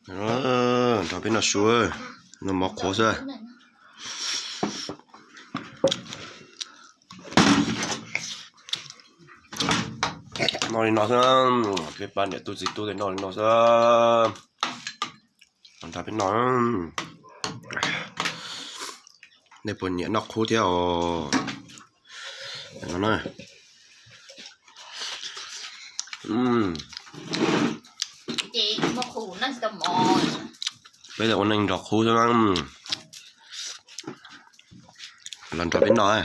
Nrog peb noj su, noj mov qhuav xwb. Noj li no xwb, peb pab niam tub txiv tub tej noj li no xwb. Nrog peb noj. Nej puas nyiam noj qhuav thiab os? Peb ua neej nrog qhuav xwb, los nrog peb noj.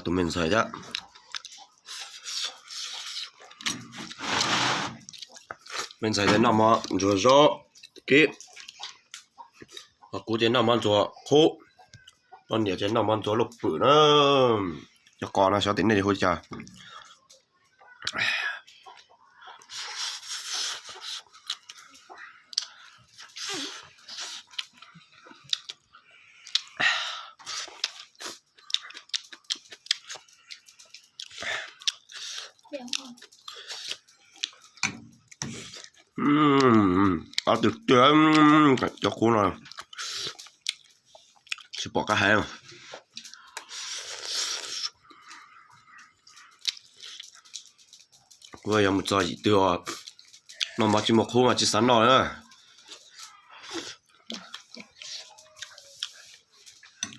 Tus me ntxhais thiab, me ntxhais ces noj mov ntxuag zaub kib, ho kuv ces noj mov ntxuag qhuav, poj niam ces noj mov ntxuag lauj pwm na. Cov qos no xyov tias nej hu li cas. Qab tiag tiag, cov qhuav no tsis pom qab hais. Kuv yog mus txog yim twg os, noj mov tsis muaj qhuav mas tsis xav noj na.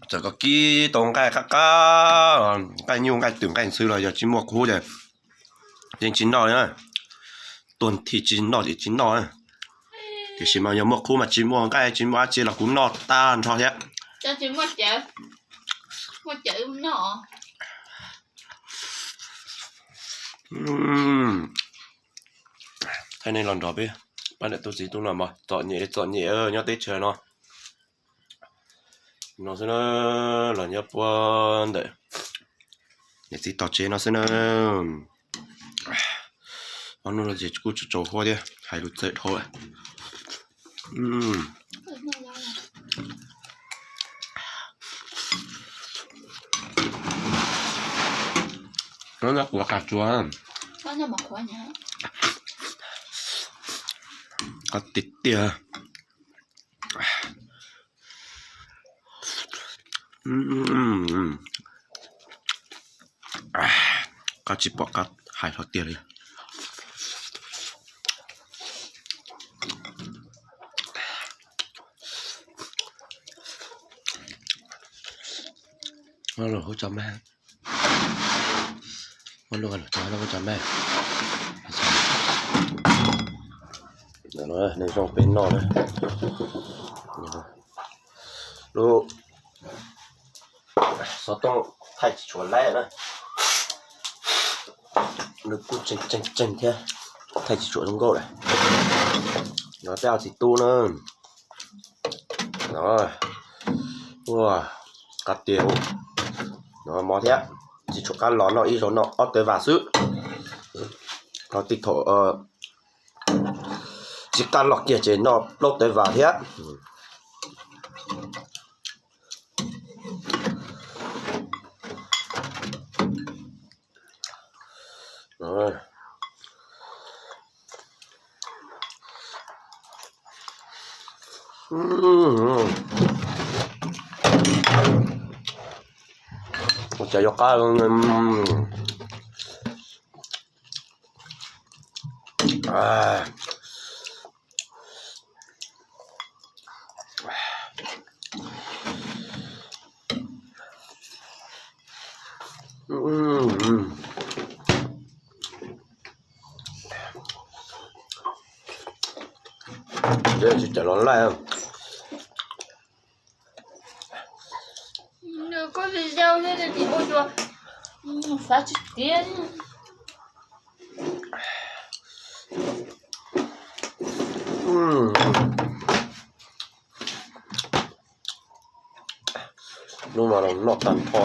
Txawm koj kib tau nqaij qab qab, nqaij nyuj nqaij twm nqaij ntxhw los yog tsis muaj qhuav ces yeej tsis noj li na. Tuag nthi tsis noj ces tsis noj. Tiam sis mas yog muaj qhuav mas tsis muaj nqaij tsis muaj dab tsi los kuv noj tag nrho thiab. Thaij nej los nrog peb pab niam tub txiv tub no mas txom nyem txom nyem nyob teb chaws no. No xwb na, los nyob puag ntawm niam txiv tog tsev no xwb na. Ob hnub no ces kuj tsaus huab thiab, hais lus txawj dhau lawm. Qab tiag tiag. Qab tsis pom qab hais hlo tiag li. Lub hauv tso mas, lub hauv tso mas. Nej zoo peb noj na. Lub xov tooj thaij tsis tshua laib na, nws kuj tseem tseem tseem thiab, thaij tsis tshua zoo nkauj lawm. No tej txiv tub na, ua qab tiag, no mov thiab, tsis tshua qab los noj ib zaug noj ob tawv vam xwb. Ho tej thaum tsis qab los kiag ces noj plaub tawv vam thiab. Ua cas yuav qab. Tsis tawm los laij. Nws koj video thiab nws ua dua xav tsis tiag. Hnub no los noj tag nrho.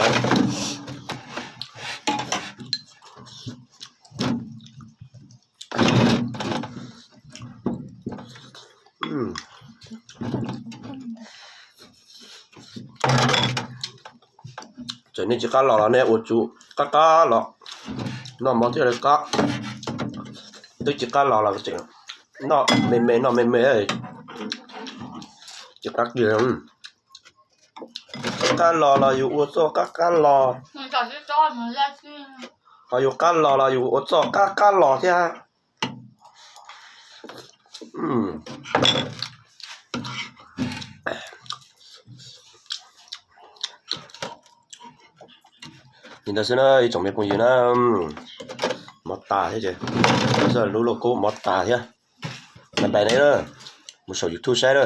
Txawm nej tsis qab los los nej ua tsum qab qab los, noj mov thiaj li qab. Twb tsis qab los los tseem noj me me noj me me, tsis qab kiag. Qab los los yus ua txoj qab qab los, ho yus qab los los yus ua txoj qab qab los thiab. Li ntawd xwb na ib tsoom me phooj ywg na, mov tas thiab ces, lub lauj kaub mov tas thiab. Bye bye nej, mus saum YouTube saib na.